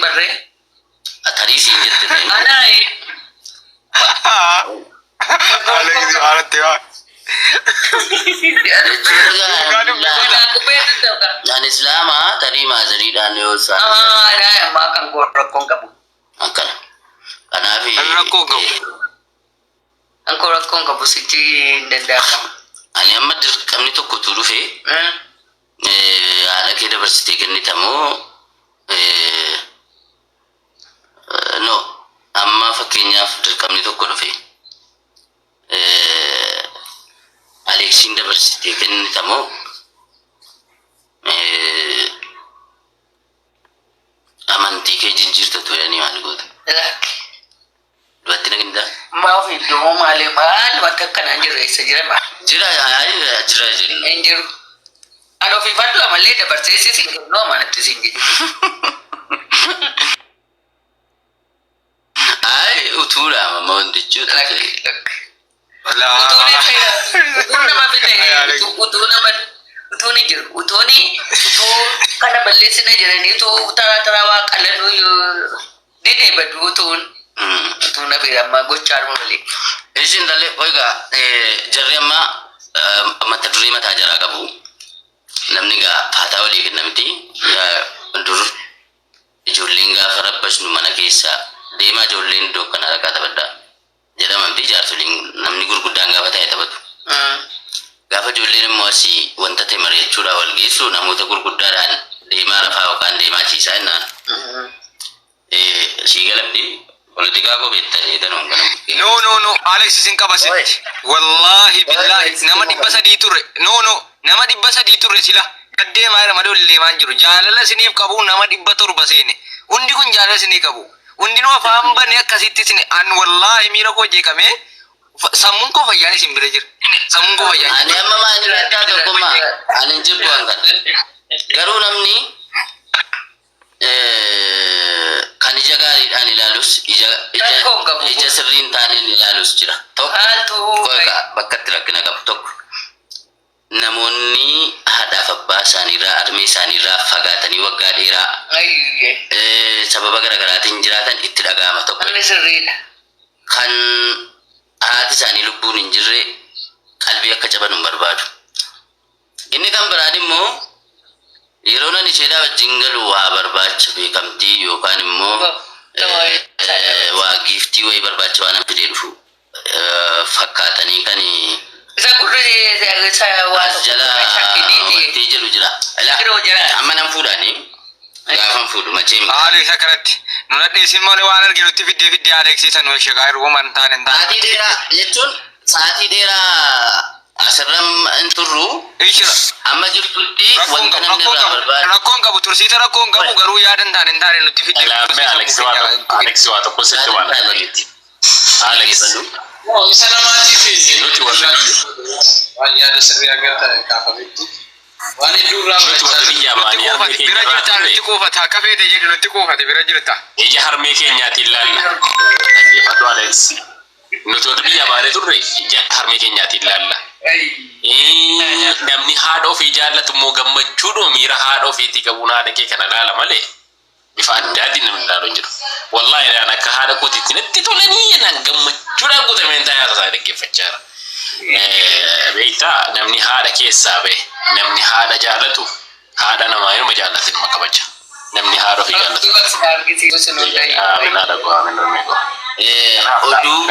barree. Tarii siin jette ta'e. Anaayi. Alex haalatti waa. Jechuun Kanaa qubee danda'u. Ani islaamaa tarii maazariidhaan yoo isaan Anaayi ammaa kan koo rakkoon qabu. akkana. Kanaaf Rakkoo qabu. Kan koo rakkoon qabu sitti hin danda'amu. Ani amma dirqamni tokkotu dhufe haadha kee dabarsitee kennitamoo no, amma fakkeenyaaf dirqamni tokko dhufe Aleeksiin dabarsitee kennitamoo amantii kee jijjiirtatu jedhanii maal goota? Lakki. Duratti na kennitaa? Maa of iddoo maali maal wanta akkanaa jiru eessa jira maa? Jira, jira jennu. Hin jiru. Ani ofii fadhu amallee dabarsee si siin kennu amanatti siin jedhu. Ay, utuudha amma wantichi utuu Lakki ta'e. lakki. Utuun utuun nama bite utuu nama utuun hin jiru utuun utuu kana balleessina jedhanii utuu taraa taraa waa qalanuu yoo didee badu utuun utuu na bira amma gochaa arma malee. Isin dalee egaa jarri amma mata duree mataa jaraa qabu. Namni egaa faataa walii kenna miti. Dur ijoolleen gaafa rabbasnu mana keessa deemaa, ijoolleen iddoo kana dhaqaa taphadhaa jedhama miti, jaarsoliin namni gurguddaan gaafa ta'e taphatu. Gaafa ijoolleen immoo asii wanta ta'e mari'achuudhaan wal geessu, namoota gurguddaadhaan deemaa rafaa yookaan deemaa ciisaa jennaan. Sii galamni politikaa koo beekta eedanuun kana. No, no, no, Alex, isin qaba sitti. Wallaahi billahi nama 300 ture. No, no, nama 300 ture sila. Gaddeemaa jira malee ol deemaa hin jiru. Jaalala isiniif qabu nama 700 seene. Hundi kun jaalala isinii qabu. Hundinuu afaan banee akkasitti isin an wallaahi miira koo jeeqamee sammuun koo fayyaan isin bira jira. Sammuun koo fayyaan Ani amma maal beektaa, tokkummaa ani hin jibbu waan kana. Garuu namni kan ija gaariidhaan ilaalus ija ija Rakkoon qabu. ija sirrii hin taaneen ilaalus jira. Tokko Haatu. egaa bakka itti rakkina qabu tokko, namoonni haadhaaf abbaa isaaniirraa, harmee isaaniirraa fagaatanii waggaa dheeraa Ayyee. Sababa garaagaraatiin jiraatan itti dhaga'ama tokko. Inni sirriidha. Kan haati isaanii lubbuun hin jirre qalbii akka caban hin barbaadu. Inni kan biraan immoo yeroo nan isheedhaa wajjin galu waa barbaacha beekamtii yookaan immoo waa giiftii wayii barbaacha waan fidee dhufu fakkaatanii kan Isa gurri isa waa as jala tokko wanti jedhu jira. Ilaa, Yeroo jala. amma nan fuudhaanii gaafan fuudhu machee miti. Alex akkanatti. Nu nadheessin malee waan arginutti fiddee fiddee Alexiisan nu sheekaa yeroo man taane hin taane. Sa'aatii dheeraa jechuun sa'aatii dheeraa asirra hin turru. Ishira. Amma jirtutti Rakkoon wanta qabu, namni rakkoon irraa qabu, barbaadu. rakkoon qabu, tursiisa rakkoon qabu, garuu yaada hin taane hin taane nutti fiddee. Laammee Alex waa tokko, Alex, waa tokko sitti waan dhageetti. Alex, Isa namaatiif nuti warra waan yaada sirrii agarta kaafametti waan hedduu irraa nuti warra biyyaa Nutti baanii harmee quufate keenya bira irraa jirta, turre nutti quufata akka feete jedhu, nutti quufate bira jirta. Ija harmee keenyaatiin laalla. Dhaggeeffadhu Alex. Nuti warra biyyaa baanee turre ija harmee keenyaatiin laalla. Namni haadha ofii jaallatu immoo gammachuudhuma miira haadha ofiitii qabuun haadha kee kana laala malee bifa addaatiin namni ilaalu hin jiru. Wallaahi naan akka haadha kootiitti natti tolanii jennaan gammachuudhaan guutameen taa'ee haadha isaa dhaggeeffachaa jira. Beektaa, namni haadha keessaa bahe, namni haadha jaallatu, haadha namaa inuma jaallate, inuma kabaja. Namni haadha ofii jaallatu. Aamin haadha koo, aamin harmee koo. Oduu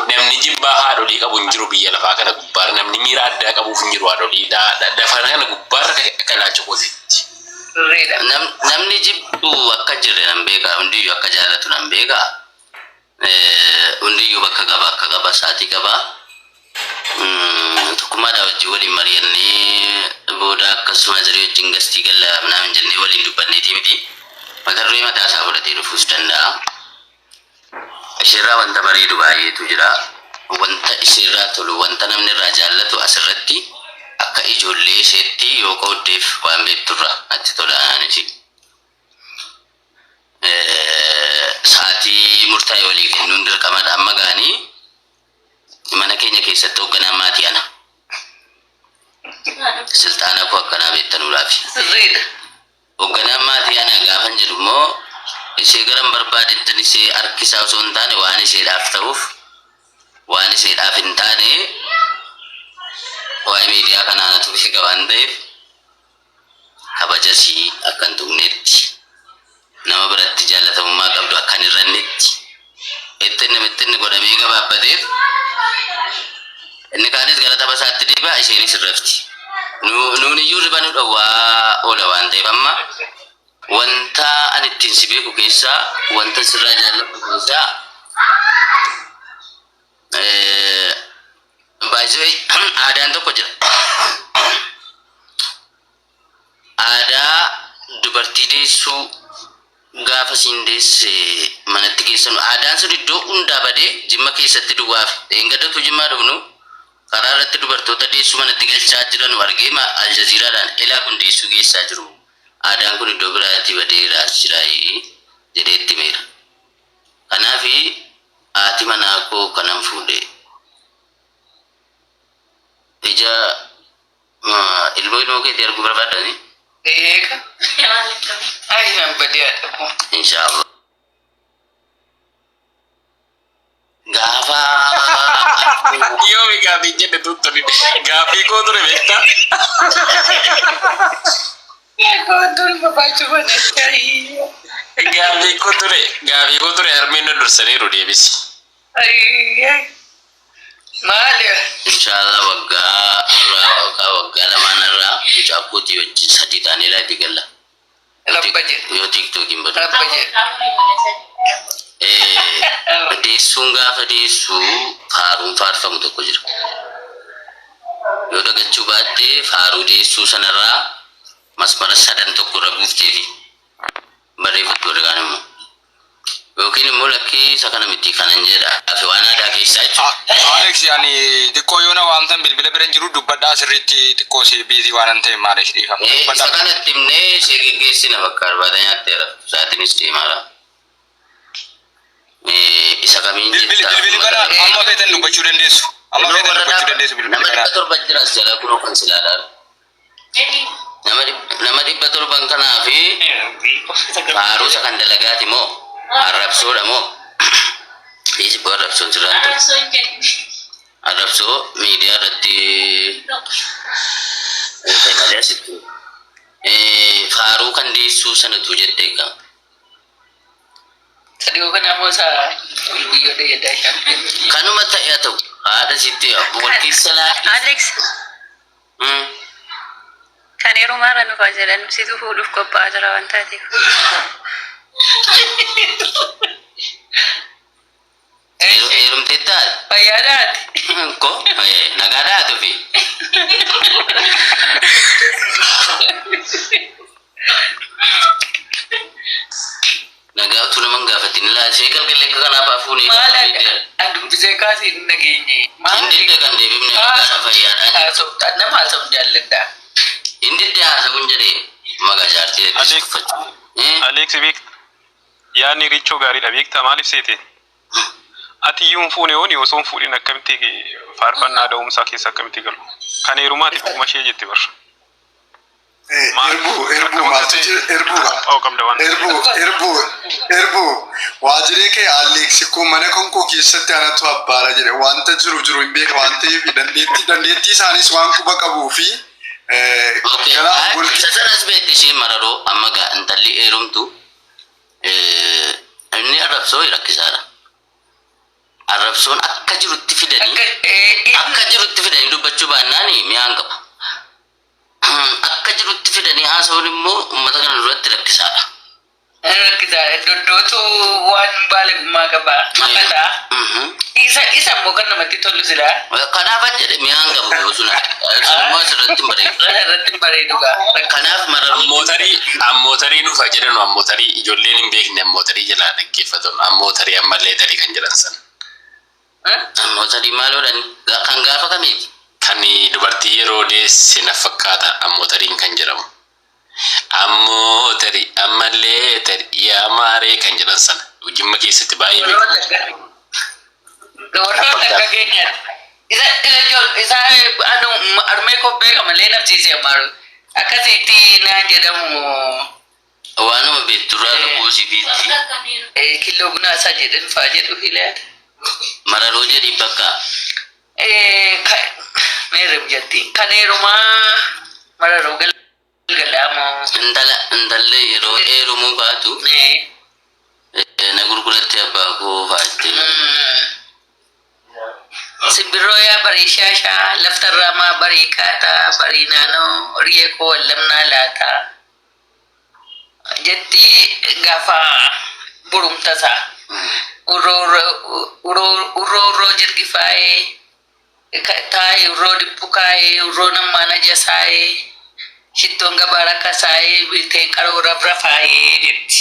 Namni jibbaa haadholii qabu hin jiru biyya lafaa kana gubbaarra, namni miira addaa qabuuf hin jiru haadholii lafa kana gubbaarra akka ilaalcha kootiitti. Namni jibbu akka jirre nan beeka, hundiyyuu akka jaallatu nan beeka. Hundiyyuu bakka qaba, akka qaba isaatii qaba. Tokkummaadhaa wajjin waliin mari'annee booda akkasuma jirii wajjin gastii galla minaamin jennee waliin dubbanneetii miti. Mata duree mataa isaa fudhatee dhufuus danda'a. Isheerraa wanta bareedu baay'eetu jira. Wanta isheerraa tolu, wanta namni irraa jaallatu asirratti akka ijoollee isheetti yoo qooddeef waan beekturra natti tola anaanis. Sa'aatii murtaa'e walii kennuun dirqamadha. Amma ga'anii mana keenya keessatti hoogganaan maatii ana. Silxaana koo akkanaa beektanuudhaafi. Sirriidha. Hoogganaan maatii ana gaafan jedhu immoo Ishee garan barbaadettan ishee harkisaa osoo hin taane waan isheedhaaf ta'uuf waan isheedhaaf hin taane waa'ee miidiyaa kanaa natu beeka waan ta'eef kabajasii akka hin tuqnetti nama biratti jaalatamummaa qabdu akka hin hir'annetti itti inni itti inni godhamee gabaabbateef inni kaanis gara tapha isaatti deebi'a isheenis hin rafti. Nuun iyyuu riba nu dhowwaa oola waan ta'eef amma wanta ani ittiin si beeku keessaa wanta sirraa jaalladhu keessaa baay'ee aadaan tokko jira. Aadaa dubartii deessuu gaafa siin deesse manatti geessanu aadaan sun iddoo hundaa badee Jimma keessatti duwwaaf dheengaddatu Jimmaa dhufnu karaa irratti dubartoota deessuu manatti galchaa jiranu argee Aljaziiraadhaan elaa kun deessuu geessaa jiru. Aadaan kun iddoo biraatti badeera as jiraayii jedhee itti himeera. Kanaafi haati manaa koo kanan fuudhe ija ilmoo ilmoo keetii arguu barbaadani? Eega. Ay, nan badee haadha. Inshaallah. Gaafa Yoomi gaafii jedhe tuttuni gaafii koo ture beektaa? Gaafii koo ture gaafii koo ture harmeen na dursaniiru deebisi. Maali? Inshaallah waggaa irraa yookaan waggaa lamaan irraa mucaa kootii wajjin sadii taanee laayifii galla. Rabba jedhe. Yoo tiiktookiin badu. Rabba jedhe. Deessuun gaafa deessuu faaruun faarfamu tokko jira. Yoo dagachuu baattee faaruu deessuu sanarraa masmara sadan tokko irra buufteefi barreeffattu warri kaan immoo. Yookiin immoo lakkii isa kana miti kanan jedha fi waan aadaa keessaa jechuudha. Alex ani xiqqoo yoo na waamtan bilbila bira hin jiru dubbadhaa sirriitti xiqqoo si biizii waan hin ta'e maaliif dhiifama. Isa Dubbadhaa. kanatti himnee ishee geggeessina bakka barbaada nyaattee sa'aatiinis deemaara. Isa kamiin Bilbili jettaa? bilbili banaa amma feetan dubbachuu dandeessu. Amma feetan dubbachuu dandeessu bilbili Nama banaa. 700 jira as jala kunoo kan silaadhaan. Nama 700 kanaa fi faaruusa kan dalagaati moo arrabsoodha moo dhiisi bu'aa arrabsoon sirraan ture. Arrabsoo miidiyaa irratti ta'e malee asitti faaruu kan deessuu sanatu jettee egaa. Sadii kana immoo isaa guyyoota jedhaa isaan. Kanuma ta'e haa ta'u haadha sitti wal keessa laadhi. Alex, kan heerumaarra nufaa jedhan situ fuudhuuf qophaa'aa jira waan taateef. Heerumteettaa? Fayyaadhaati. Ko nagaadhaa tufi. Nagaa utuu nama hin gaafatin ilaalchee galgalee akka kanaaf hafuun Maal an dubbisee kaasii hin dhageenye. Hin didde kan deebifne nagaadha fayyaadhaa. Haasoftaa nama haasa'u jaalladha. Hin didde haasa'uun jedhee magaa jaartii Alex. uffachuu. Alex beekta yaadni Richoo gaariidha beektaa maaliif seete? Ati iyyuu hin fuune hooni osoo hin fuudhin akkamitti faarfannaa da'umsaa keessa akkamitti galu? Kan heerumaati dhuguma ishee jette bar. Irbuu irbuu maaltu jira irbuudha. Qophaa'uu qabda waan ta'eef. Irbuu irbuu irbuu waajjiree kee Aleeksi kun mana konkoo keessatti anatu abbaara jedhe wanta jiru jiru hin beeka waan ta'eef dandeettii dandeettii isaanis waan quba qabuu fi Okay. kanaaf wal Isa sanas beekti isheen mararoo amma gaa intalli heerumtu inni arrabsoo rakkisaadha. Arrabsoon akka jirutti fidanii akka jirutti fidanii dubbachuu baannaan mi'aan qabu. Akka jirutti fidanii haasa'uun immoo uummata kana duratti rakkisaadha. Rakkisaadha. Doddootu waan baalagummaa qaba. Mataa. Isa isa immoo kan namatti tolu silaa. Kanaafan jedhe mi'aan qabu yoo sun sun immoo asirratti hin bareedu. Irratti hin bareedu gaa. Kanaaf mararoo Ammootarii ammootarii nuuf haa jedhanu ammootarii ijoolleen hin beekne ammootarii jalaa dhaggeeffatan ammootarii ammallee tarii kan jedhan san. Ammoo sadii maaloodhaan kan gaafa kamiiti? Kan dubartii yeroo deesse na fakkaata ammootariin kan jedhamu. Ammootarii ammallee tarii yaa maaree kan jedhan sana Jimma keessatti baay'ee beekamu. Warra Wallaggaa keenyaati. Isa isa isa anu armee koo beeka malee nabsiise amaaru. Akkasitti naan jedhamu Waanuma beekturraa rakkoo si beekti. Killoo bunaa isaa jedhan faa jedhu hilaata. Mararoo jedhi bakka. Meerre jetti. Kan heerumaa mararoo galgalaa moo. Intala intalli yeroo heerumuu baatu na gurguratte abbaa koo fa'aatti. Simbirroo yaa barii shaashaa laftarraa maa barii kaataa barii naannoo riya koo wallamnaa laataa. Jetti gaafa burumtasaa. Uroo uroo jirgifaayee taa'ee uroo dhiphu kaayee uroo nammaan ajasaayee shittoon gabaa rakkasaayee biteen qaroo rafrafaayee jetti.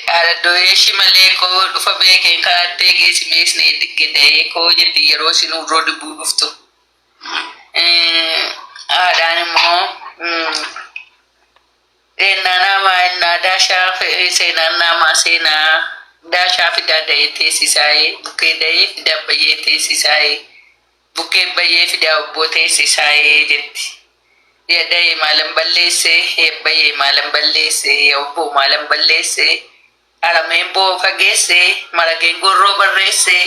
Haadha dooyyee shimalee koo dhufa beekeen karaattee geessimeesnee diggeda'ee koo jetti yeroo isin uroo dhibbuu dhuftu. Haadhaan immoo ennaa namaa ennaa daashaa seenaan namaa seenaa daashaa fidaa da'ee teessisaayee bukkee da'ee fidaa bayyee teessisaayee bukkee bayyee fidaa obboo teessisaayee jetti. Yaa da'ee maalan balleessee yaa bayyee maalan balleessee yaa obboo maalan balleessee arameen boo fageessee marageen gorroo barreessee.